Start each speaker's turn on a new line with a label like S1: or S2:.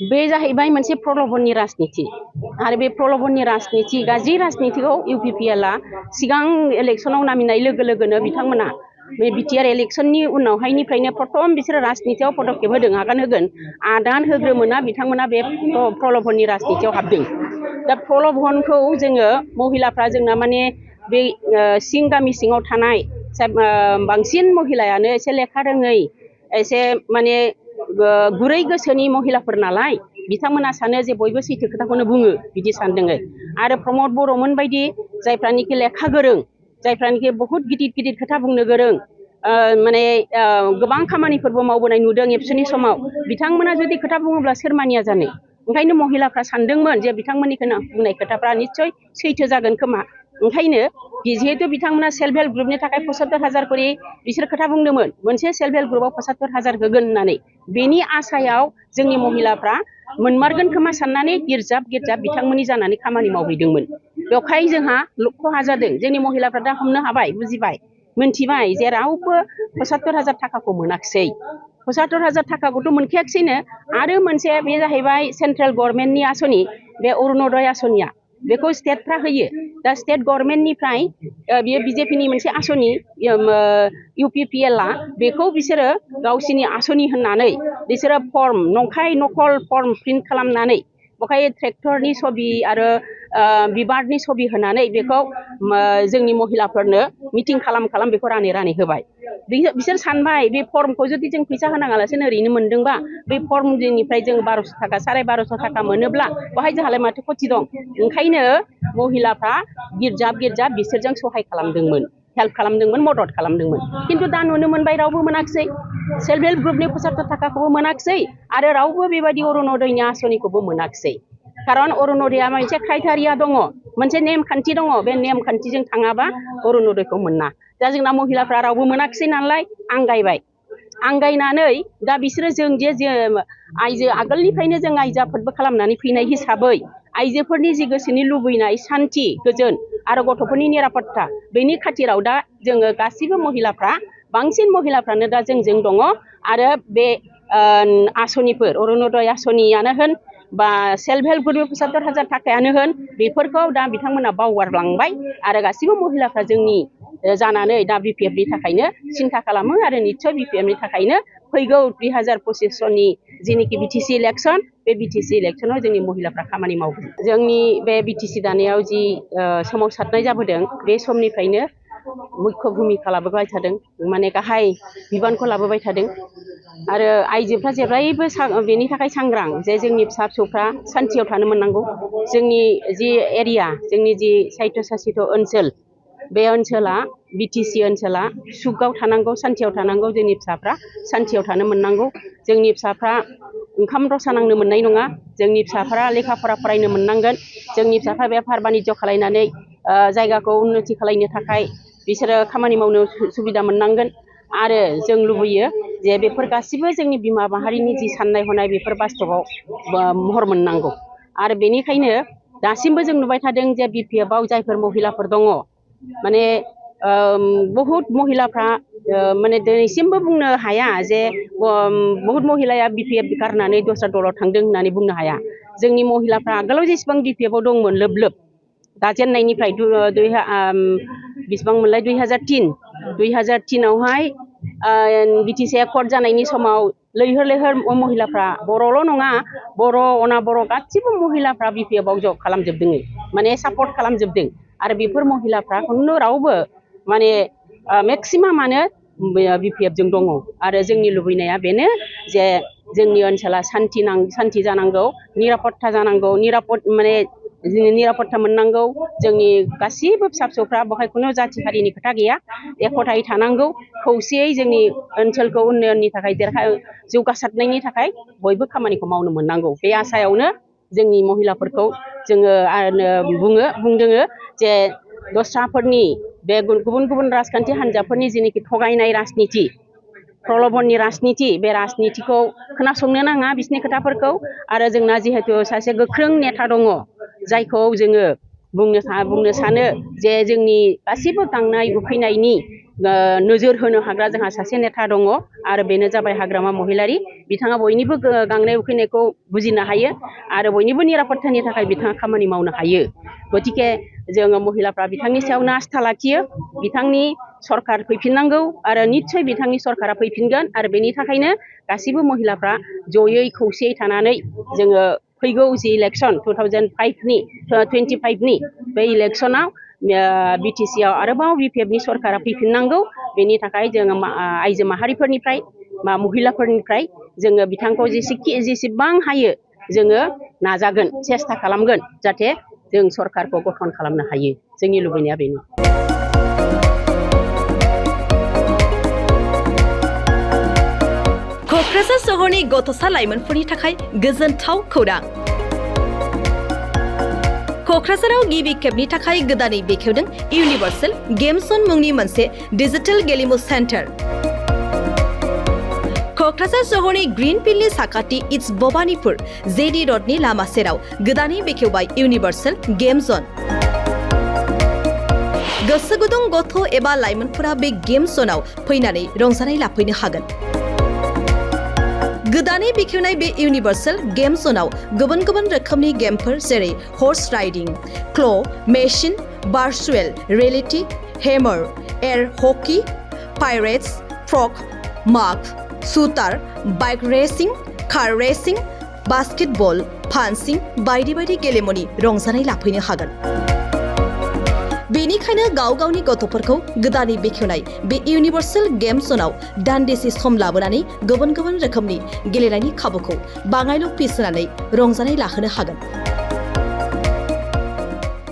S1: बे जाहैबाय मोनसे प्रलबननि राजनिति आरो बे प्रलबननि राजनिति गाज्रि राजनितिखौ इउपिपिएलआ सिगां इलेक्सनाव नामिनाय लोगो लोगोनो बिथांमोना बे बिटिआर इलेक्सननि उनावहायनिफ्रायनो प्रथम बिसोरो राजनितियाव पदक्षेप होदों आगान होगोन आदान होग्रोमोना बिथांमोना बे प्रलबननि राजनितियाव हाबदों। दा प्रलबनखौ जोङो महिलाफ्रा जोंना माने बे सिं गामि सिङाव थानाय बांसिन महिलायानो एसे लेखा रोङै एसे माने गुरै गोसोनि महिलाफोर नालाय बिथांमोना सानो जे बयबो सैथो खोथाखौनो बुङो बिदि सानदों आरो प्रमद बर'मोन बायदि जायफ्रानिकि लेखा गोरों जायफ्रानिकि बहुत गिदिर गिदिर खोथा बुंनो गोरों माने गोबां खामानिफोरबो मावबोनाय नुदों एबसुनि समाव बिथांमोना जुदि खोथा बुङोब्ला सोर मानिया जानो ओंखायनो महिलाफ्रा सानदोंमोन जे बिथांमोननि बुंनाय खोथाफ्रा निस्सय सैथो जागोन खोमा ओंखायनो जिहेतु बिथांमोना सेल्फ हेल्प ग्रुपनि थाखाय 75,000 करि बिसोर खोथा बुंदोंमोन मोनसे सेल्फ हेल्प ग्रुपआव 75,000 होगोन होननानै बेनि आसायाव जोंनि महिलाफ्रा मोनमारगोन खोमा साननानै गिर्जाब बिथांमोननि जानानै खामानि मावहैदोंमोन बेवहाय जोंहा खहा जादों जोंनि महिलाफ्रा दा हमनो हाबाय बुजिबाय मोनथिबाय जे रावबो 75,000 थाखाखौ मोनाखिसै 75,000 थाखाखौथ' मोनखायाखिसैनो आरो मोनसे बे जाहैबाय सेन्ट्रेल गभर्नमेन्टनि आसनि बे अरुणोदय आसनिया बेखौ स्टेटफ्रा होयो दा स्टेट गभर्नमेन्टनिफ्राय बियो बिजेपिनि मोनसे आसनि इउपिपिएलआ बेखौ बिसोरो गावसिनि आसनि होननानै बिसोरो फर्म नंखाय नकल फर्म प्रिन्ट खालामनानै बेवहाय ट्रेक्टरनि छबि आरो बिबारनि छबि होनानै बेखौ जोंनि महिलाफोरनो मिटिं खालाम बेखौ रानै होबाय बिसोर सानबाय बे फर्मखौ जुदि जों फैसा होनाङालासिनो ओरैनो मोनदोंबा बे फर्मनिफ्राय जों 1200 थाखा 1250 थाखा मोनोब्ला बेवहाय जोंहालाय माथो खथि दं ओंखायनो महिलाफ्रा गिर्जाब बिसोरजों सहाय खालामदोंमोन हेल्प खालामदोंमोन मदद खालामदोंमोन खिन्थु दा नुनो मोनबाय रावबो मोनाखिसै सेल्फ हेल्प ग्रुपनि 75 थाखाखौबो मोनाखिसै आरो रावबो बेबायदि अरुणोदयनि आसनिखौबो मोनाखिसै खारन अरुणोदयआ मोनसे क्राइटेरिया दङ मोनसे नेमखान्थि दङ बे नेमखान्थिजों थाङाबा अरुणोदयखौ मोना दा जोंना महिलाफ्रा रावबो मोनाखिसै नालाय आंगायनानै दा बिसोरो जों जे आइजो आगोलनिफ्रायनो जों आइजो आफादबो खालामनानै फैनाय हिसाबै आइजोफोरनि जि गोसोनि लुबैनाय सान्थि गोजोन आरो गथ'फोरनि निरापत्ता बेनि खाथिराव दा जोङो गासैबो महिलाफ्रा बांसिन महिलाफ्रानो दा जोंजों दङ आरो बे आसनिफोर अरुणोदय आसनियानो होन बा सेल्फ हेल्प ग्रुप 75,000 थाखायानो होन बेफोरखौ दा बिथांमोना बावगारलांबाय आरो गासैबो महिलाफ्रा जोंनि जानानै दा बिपिएफनि थाखायनो सिन्था खालामो आरो निस्सय बिपिएफनि थाखायनो फैगौ 2025 सननि जेनिखि बिटिसि इलेक्सन बे बिटिसि इलेक्सनाव जोंनि महिलाफ्रा खामानि मावगोन जोंनि बे बिटिसि दानायाव जि सोमावसारनाय जाबोदों बे समनिफ्रायनो मुख्य भूमिका लाबोबाय थादों माने गाहाय बिबानखौ लाबोबाय थादों आरो आइजोफ्रा जेब्लायबो बेनि थाखाय सांग्रां जे जोंनि फिसा फिसौफ्रा सान्थियाव थानो मोननांगौ जोंनि जि एरिया जोंनि जि साहित्य सासित ओनसोल बे ओनसोला बिटिसि ओनसोला सुखआव थानांगौ सान्थियाव थानांगौ जोंनि फिसाफ्रा सान्थियाव थानो मोननांगौ जोंनि फिसाफ्रा ओंखाम रसा नांनो मोननाय नङा जोंनि फिसाफ्रा लेखा फरा फरायनो मोननांगोन जोंनि फिसाफ्रा बेफार बानिज्य खालायनानै जायगाखौ उन्नति खालायनो थाखाय बिसोरो खामानि मावनो सुबिदा मोननांगोन आरो जों लुबैयो जे बेफोर गासिबो जोंनि बिमा माहारिनि जि साननाय हनाय बेफोर बास्तबआव महर मोननांगौ आरो बेनिखायनो दासिमबो जों नुबाय थादों जे बिपिएफआव जायफोर महिलाफोर दङ माने बहुत महिलाफ्रा माने दिनैसिमबो बुंनो हाया जे बहुत महिलाया बिपिएफ गारनानै दस्रा दलाव थांदों होननानै बुंनो हाया जोंनि महिलाफ्रा आगोलाव जेसेबां बिपिएफआव दंमोन लोब दाजेननायनिफ्राय बेसेबांमोनलाय 2003 आवहाय बिटिसि एकर्ड जानायनि समाव लैहोर महिलाफ्रा बर'ल' नङा बर' अनाबर' गासिबो महिलाफ्रा बिपिएफआव जब खालामजोबदों माने सापर्ट खालामजोबदों आरो बेफोर महिलाफ्रा खुनु रावबो माने मेक्सिमामानो बिपिएफजों दङ आरो जोंनि लुबैनाया बेनो जे जोंनि ओनसोला सान्थि जानांगौ निरापत्ता जानांगौ निरापत्ता मोननांगौ जोंनि गासिबो फिसा फिसौफ्रा बेवहाय खुनु जाथि हारिनि खोथा गैया एकतायै थानांगौ खौसेयै जोंनि ओनसोलखौ उन्नयननि थाखाय जौगासारनायनि थाखाय बयबो खामानिखौ मावनो मोननांगौ बे आसायावनो जोंनि महिलाफोरखौ जोङो बुंदों जे दस्राफोरनि बे गुबुन राजखान्थि हान्जाफोरनि जेनिखि थगायनाय राजनिति प्रलबननि राजनिति बे राजनितिखौ खोनासंनो नाङा बिसोरनि खोथाफोरखौ आरो जोंना जिहेतु सासे गोख्रों नेता दङ जायखौ जोङो बुंनो सानो जे जोंनि गासिबो गांनाय उखैनायनि नोजोर होनो हाग्रा जोंहा सासे नेता दङ आरो बेनो जाबाय हाग्रामा महिलारि बिथाङा बयनिबो गांनाय उखैनायखौ बुजिनो हायो आरो बयनिबो निरापत्तानि थाखाय बिथाङा खामानि मावनो हायो गतिके जोङो महिलाफ्रा बिथांनि सायावनो आस्था लाखियो बिथांनि सरकार फैफिननांगौ आरो निस्सय बिथांनि सरकारा फैफिनगोन आरो बेनि थाखायनो गासिबो महिलाफ्रा जयै खौसेयै थानानै जोङो फैगौ जि इलेक्सन 2025 नि बे इलेक्सनाव BTC आव आरोबाव BPF नि सरकारा फैफिननांगौ बेनि थाखाय जोङो आइजो माहारिफोरनिफ्राय महिलाफोरनिफ्राय जोङो बिथांखौ जेसेबां हायो जोङो नाजागोन सेस्था खालामगोन जाहाथे जों सरकारखौ गठन खालामनो हायो जोंनि लुबैनाया बेनो
S2: क'क्राझार सहरनि गथ'सा लाइमोनफोरनि थाखाय गोजोनथाव खौरां क'क्राझाराव गिबि खेबनि थाखाय गोदानै बेखेवदों इउनिभार्सेल गेम जन मुंनि मोनसे डिजिटेल गेलेमु सेन्टार क'क्राझार सहरनि ग्रीनफील्डनि साखाथि इट्स भबानिपुर जेडी रडनि लामा सेराव गोदानै बेखेवबाय इउनिभार्सेल गेम जन गोसो गुदुं गथ' एबा लाइमोनफोरा बे गेम जनाव फैनानै रंजानाय लाफैनो हागोन गोदानै बेखेवनाय बे इउनिभार्सेल गेम जनाव गुबुन गुबुन रोखोमनि गेमफोर जेरै horse riding claw' machine virtual reality hammer air hockey pirates frog माग shooter bike racing car racing basketball punching बायदि बायदि गेलेमुनि रंजानाय लाफैनो हागोन बेनिखायनो गाव गावनि गथ'फोरखौ गोदानै बेखेवनाय बे इउनिभार्सेल गेम जनाव दान्दिसे सम लाबोनानै गुबुन गुबुन रोखोमनि गेलेनायनि खाबुखौ बाङायल' फिस होनानै रंजानाय लाहोनो हागोन